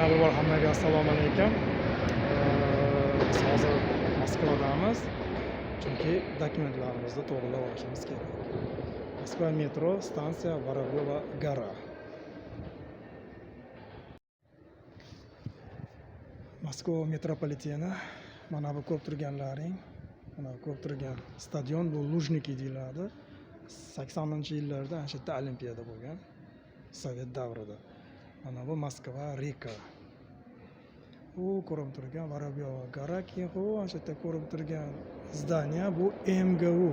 Yana bir bor hammaga assalomu alaykum. Biz hozir Moskvadamiz. Chunki dokumentlarimizni to'g'rilab olishimiz kerak. Moskva metro stansiya Vorobyova gora. Moskva metropoliteni mana bu ko'rib turganlaring, mana bu ko'rib turgan stadion bu Lujniki deyiladi. 80-yillarda ana shu yerda olimpiada bo'lgan Sovet davrida. Mana bu Moskva reka. U ko'rinib turgan Vorobyova gora, keyin ana shu yerda ko'rinib turgan zdание bu MGU.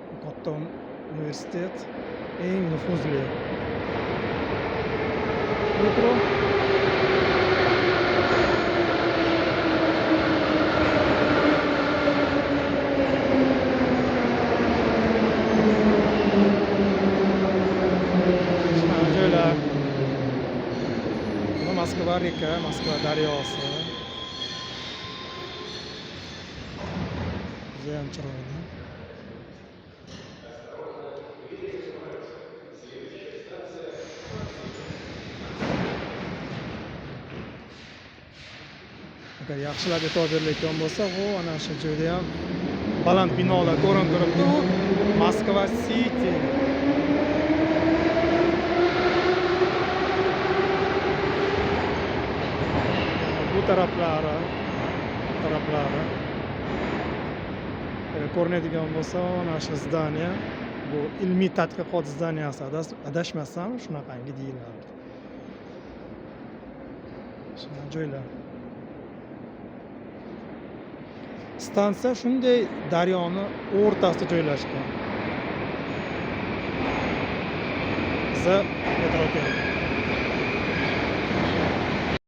Bu katta universitet, eng nufuzli. Metro. Shunaqa joylar. Bu Moskva reka, Moskva daryosi. Judayam chiroyli. Agar yaxshilab e'tibor berilayotgan bo'lsa, u ana shu joyda ham baland binolar ko'rinib turibdi. U Moskva City. Bu taraflari ko'rinadigan bo'lsa, ana shu zdание bu ilmiy tadqiqot zdaniyasi, adashmasam shunaqangi deyilardi. Shunaqa joylar. Stansiya shunday daryoni o'rtasida joylashgan. Biza metro keldi.